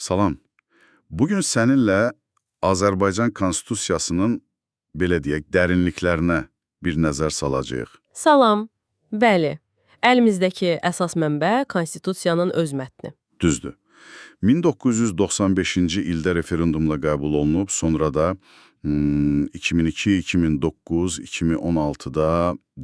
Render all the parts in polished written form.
Salam. Bugün səninlə Azərbaycan Konstitusiyasının, belə deyək, dərinliklərinə bir nəzər salacağıq. Salam. Bəli, əlimizdəki əsas mənbə Konstitusiyanın öz mətni. Düzdür. 1995-ci ildə referendumla qəbul olunub, sonra da 2002, 2009, 2016-da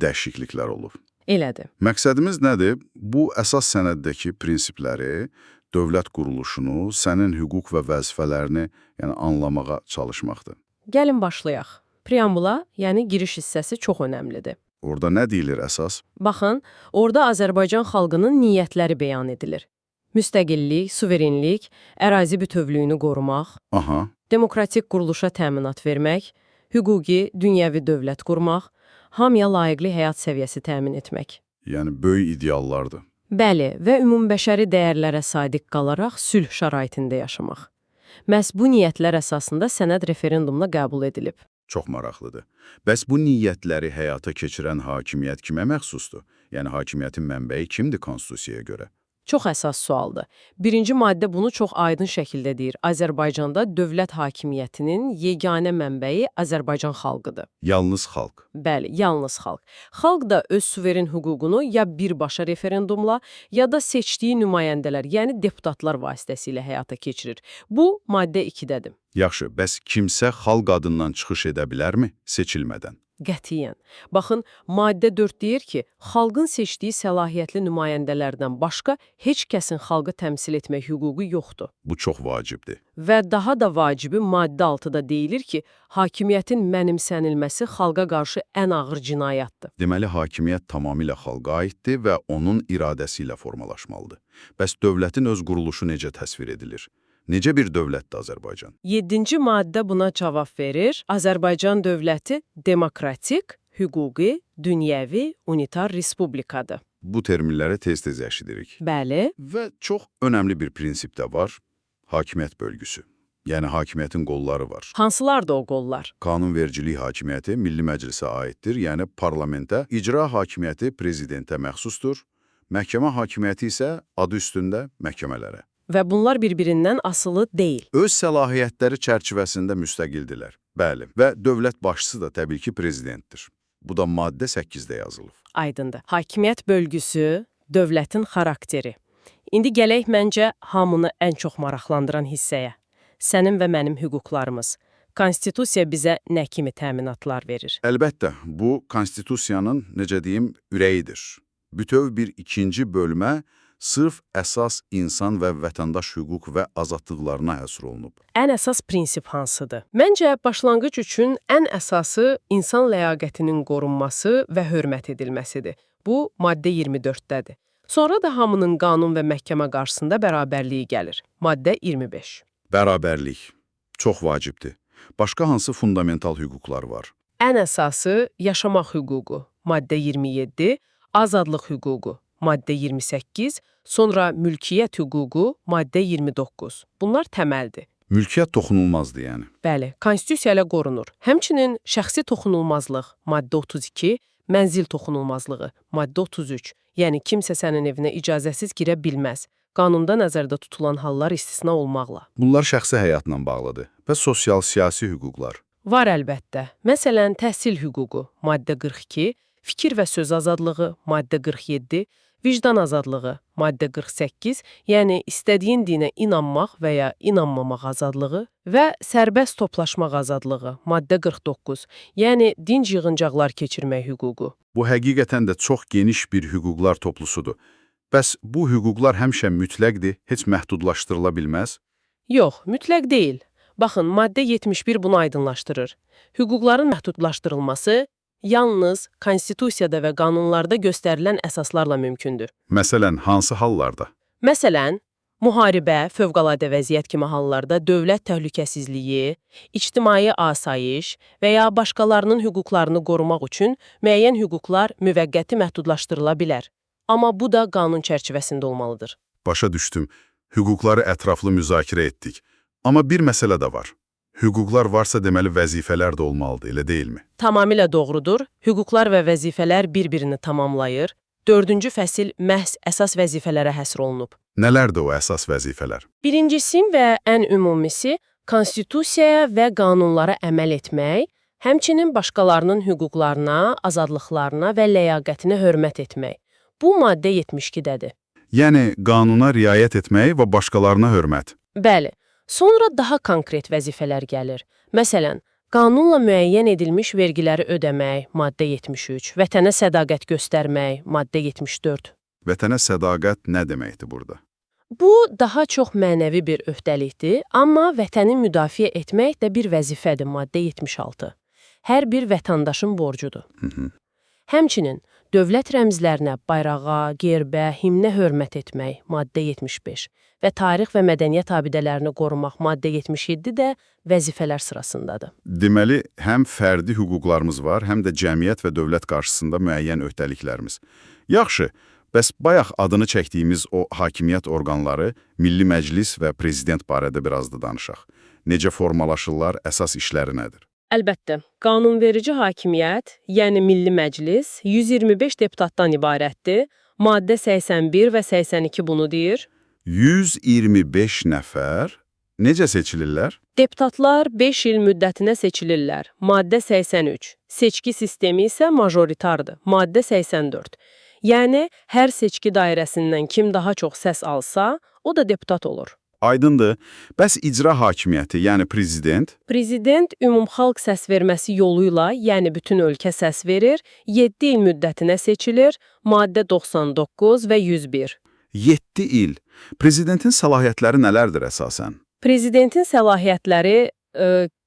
dəyişikliklər olub. Elədir. Məqsədimiz nədir? Bu əsas sənəddəki prinsipləri, dövlət quruluşunu, sənin hüquq və vəzifələrini, yəni anlamağa çalışmaqdır. Gəlin başlayaq. Preambula, yəni giriş hissəsi çox önəmlidir. Orada nə deyilir əsas? Baxın, orada Azərbaycan xalqının niyyətləri bəyan edilir. Müstəqillik, suverenlik, ərazi bütövlüyünü qorumaq, Aha, demokratik quruluşa təminat vermək, hüquqi, dünyəvi dövlət qurmaq, hamıya layiqli həyat səviyyəsi təmin etmək. Yəni böyük ideallardır. Bəli, və ümumbəşəri dəyərlərə sadiq qalaraq sülh şəraitində yaşamaq. Məhz bu niyyətlər əsasında sənəd referendumla qəbul edilib. Çox maraqlıdır. Bəs bu niyyətləri həyata keçirən hakimiyyət kimə məxsusdur? Yəni hakimiyyətin mənbəyi kimdir konstitusiyaya görə? Çox əsas sualdır. Birinci maddə bunu çox aydın şəkildə deyir. Azərbaycanda dövlət hakimiyyətinin yeganə mənbəyi Azərbaycan xalqıdır. Yalnız xalq. Bəli, yalnız xalq. Xalq da öz suveren hüququnu ya birbaşa referendumla, ya da seçdiyi nümayəndələr, yəni deputatlar vasitəsilə həyata keçirir. Bu maddə 2-dədir. Yaxşı, bəs kimsə xalq adından çıxış edə bilərmi seçilmədən? Qətiyyən. Baxın, maddə 4 deyir ki, xalqın seçdiyi səlahiyyətli nümayəndələrdən başqa heç kəsin xalqı təmsil etmək hüququ yoxdur. Bu çox vacibdir. Və daha da vacibi maddə 6-da deyilir ki, hakimiyyətin mənimsənilməsi xalqa qarşı ən ağır cinayətdir. Deməli, hakimiyyət tamamilə xalqa aiddir və onun iradəsi ilə formalaşmalıdır. Bəs dövlətin öz quruluşu necə təsvir edilir? Necə bir dövlətdir Azərbaycan? 7-ci maddə buna cavab verir. Azərbaycan dövləti demokratik, hüquqi, dünyəvi, unitar respublikadır. Bu terminləri tez-tez eşidirik. Bəli, Və çox önəmli bir prinsip də var, hakimiyyət bölgüsü. Yəni hakimiyyətin qolları var. Hansılardır o qollar? Qanunvericilik hakimiyyəti Milli Məclisə aiddir, yəni parlamentə, icra hakimiyyəti prezidentə məxsusdur, məhkəmə hakimiyyəti isə adı üstündə məhkəmələrə. Və bunlar bir-birindən asılı deyil. Öz səlahiyyətləri çərçivəsində müstəqildirlər. Bəli, və dövlət başçısı da təbii ki prezidentdir. Bu da maddə 8-də yazılıb. Aydındır. Hakimiyyət bölgüsü, dövlətin xarakteri. İndi gələk məncə hamını ən çox maraqlandıran hissəyə. Sənin və mənim hüquqlarımız. Konstitusiya bizə nə kimi təminatlar verir? Əlbəttə, bu konstitusiyanın, necə deyim, ürəyidir. Bütöv bir ikinci bölmə sırf əsas insan və vətəndaş hüquq və azadlıqlarına həsr olunub. Ən əsas prinsip hansıdır? Məncə başlanğıc üçün ən əsası insan ləyaqətinin qorunması və hörmət edilməsidir. Bu maddə 24-dədir. Sonra da hamının qanun və məhkəmə qarşısında bərabərliyi gəlir. Maddə 25. Bərabərlik çox vacibdir. Başqa hansı fundamental hüquqlar var? Ən əsası yaşamaq hüququ, maddə 27, azadlıq hüququ, maddə 28, sonra mülkiyyət hüququ, maddə 29. Bunlar təməldir. Mülkiyyət toxunulmazdır yəni. Bəli, konstitusiya ilə qorunur. Həmçinin şəxsi toxunulmazlıq, maddə 32, mənzil toxunulmazlığı, maddə 33. Yəni kimsə sənin evinə icazəsiz girə bilməz. Qanunda nəzərdə tutulan hallar istisna olmaqla. Bunlar şəxsi həyatla bağlıdır və sosial-siyasi hüquqlar. Var əlbəttə. Məsələn, təhsil hüququ, maddə 42, fikir və söz azadlığı, maddə 47, vicdan azadlığı, maddə 48, yəni istədiyin dinə inanmaq və ya inanmamaq azadlığı və sərbəst toplaşmaq azadlığı, maddə 49, yəni dinc yığıncaqlar keçirmək hüququ. Bu həqiqətən də çox geniş bir hüquqlar toplusudur. Bəs bu hüquqlar həmişə mütləqdir, heç məhdudlaşdırıla bilməz? Yox, mütləq deyil. Baxın, maddə 71 bunu aydınlaşdırır. Hüquqların məhdudlaşdırılması yalnız konstitusiyada və qanunlarda göstərilən əsaslarla mümkündür. Məsələn, hansı hallarda? Məsələn, müharibə, fövqəladə vəziyyət kimi hallarda dövlət təhlükəsizliyi, ictimai asayiş və ya başqalarının hüquqlarını qorumaq üçün müəyyən hüquqlar müvəqqəti məhdudlaşdırıla bilər. Amma bu da qanun çərçivəsində olmalıdır. Başa düşdüm. Hüquqları ətraflı müzakirə etdik. Amma bir məsələ də var. Hüquqlar varsa deməli vəzifələr də olmalıdır, elə deyilmi? Tamamilə doğrudur. Hüquqlar və vəzifələr bir-birini tamamlayır. Dördüncü fəsil məhz əsas vəzifələrə həsr olunub. Nələrdir o əsas vəzifələr? Birincisi və ən ümumisi konstitusiyaya və qanunlara əməl etmək, həmçinin başqalarının hüquqlarına, azadlıqlarına və ləyaqətinə hörmət etmək. Bu maddə 72-dədir. Yəni qanuna riayət etmək və başqalarına hörmət. Bəli. Sonra daha konkret vəzifələr gəlir. Məsələn, qanunla müəyyən edilmiş vergiləri ödəmək, maddə 73, vətənə sədaqət göstərmək, maddə 74. Vətənə sədaqət nə deməkdir burada? Bu daha çox mənəvi bir öhdəlikdir, amma vətəni müdafiə etmək də bir vəzifədir, maddə 76. Hər bir vətəndaşın borcudur. Həmçinin dövlət rəmzlərinə, bayrağa, gerbə, himnə hörmət etmək, maddə 75 və tarix və mədəniyyət abidələrini qorumaq, maddə 77 də vəzifələr sırasındadır. Deməli, həm fərdi hüquqlarımız var, həm də cəmiyyət və dövlət qarşısında müəyyən öhdəliklərimiz. Yaxşı, bəs bayaq adını çəkdiyimiz o hakimiyyət orqanları, Milli Məclis və Prezident barədə biraz da danışaq. Necə formalaşırlar, əsas işləri nədir? Əlbəttə, qanunverici hakimiyyət, yəni Milli Məclis 125 deputatdan ibarətdir. Maddə 81 və 82 bunu deyir. 125 nəfər necə seçilirlər? Deputatlar 5 il müddətinə seçilirlər. Maddə 83. Seçki sistemi isə majoritardır. Maddə 84. Yəni hər seçki dairəsindən kim daha çox səs alsa, o da deputat olur. Aydındır. Bəs icra hakimiyyəti, yəni prezident? Prezident ümumxalq səsverməsi yolu ilə, yəni bütün ölkə səs verir, 7 il müddətinə seçilir. Maddə 99 və 101. 7 il. Prezidentin səlahiyyətləri nələrdir əsasən? Prezidentin səlahiyyətləri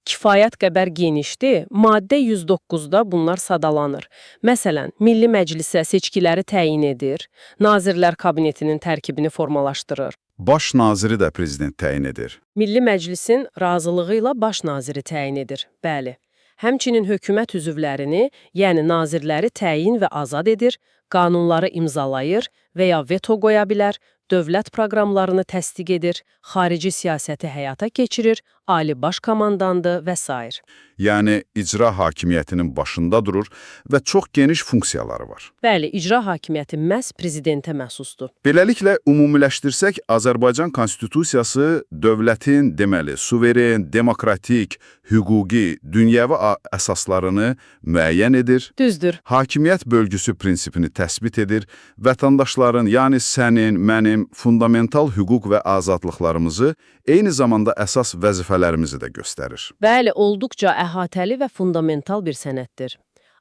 kifayət qədər genişdir. Maddə 109-da bunlar sadalanır. Məsələn, Milli Məclisə seçkiləri təyin edir, Nazirlər Kabinetinin tərkibini formalaşdırır. Baş naziri də prezident təyin edir. Milli Məclisin razılığı ilə baş naziri təyin edir. Bəli. Həmçinin hökumət üzvlərini, yəni nazirləri təyin və azad edir, qanunları imzalayır və ya veto qoya bilər, dövlət proqramlarını təsdiq edir, xarici siyasəti həyata keçirir, ali baş komandandır və sair. Yəni icra hakimiyyətinin başında durur və çox geniş funksiyaları var. Bəli, icra hakimiyyəti məhz prezidentə məxsusdur. Beləliklə, ümumiləşdirsək, Azərbaycan Konstitusiyası dövlətin, deməli, suveren, demokratik, hüquqi, dünyəvi əsaslarını müəyyən edir. Düzdür. Hakimiyyət bölgüsü prinsipini təsbit edir, vətəndaşların, yəni sənin, mənim fundamental hüquq və azadlıqlarımızı, eyni zamanda əsas vəzifələrimizi də göstərir. Bəli, olduqca əhatəli və fundamental bir sənəddir.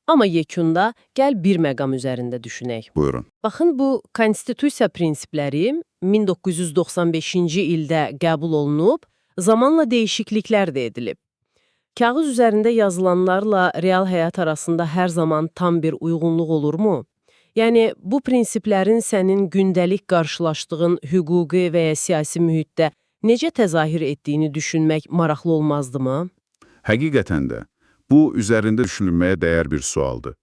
Amma yekunda gəl bir məqam üzərində düşünək. Buyurun. Baxın, bu konstitusiya prinsipləri 1995-ci ildə qəbul olunub, zamanla dəyişikliklər də edilib. Kağız üzərində yazılanlarla real həyat arasında hər zaman tam bir uyğunluq olurmu? Yəni bu prinsiplərin sənin gündəlik qarşılaşdığın hüquqi və ya siyasi mühitdə necə təzahür etdiyini düşünmək maraqlı olmazdımı? Həqiqətən də, bu üzərində düşünülməyə dəyər bir sualdır.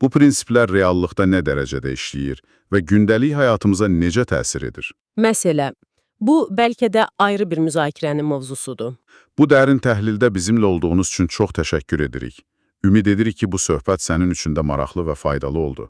Bu prinsiplər reallıqda nə dərəcədə işləyir və gündəlik həyatımıza necə təsir edir? Məsələ, bu bəlkə də ayrı bir müzakirənin mövzusudur. Bu dərin təhlildə bizimlə olduğunuz üçün çox təşəkkür edirik. Ümid edirik ki, bu söhbət sənin üçün də maraqlı və faydalı oldu.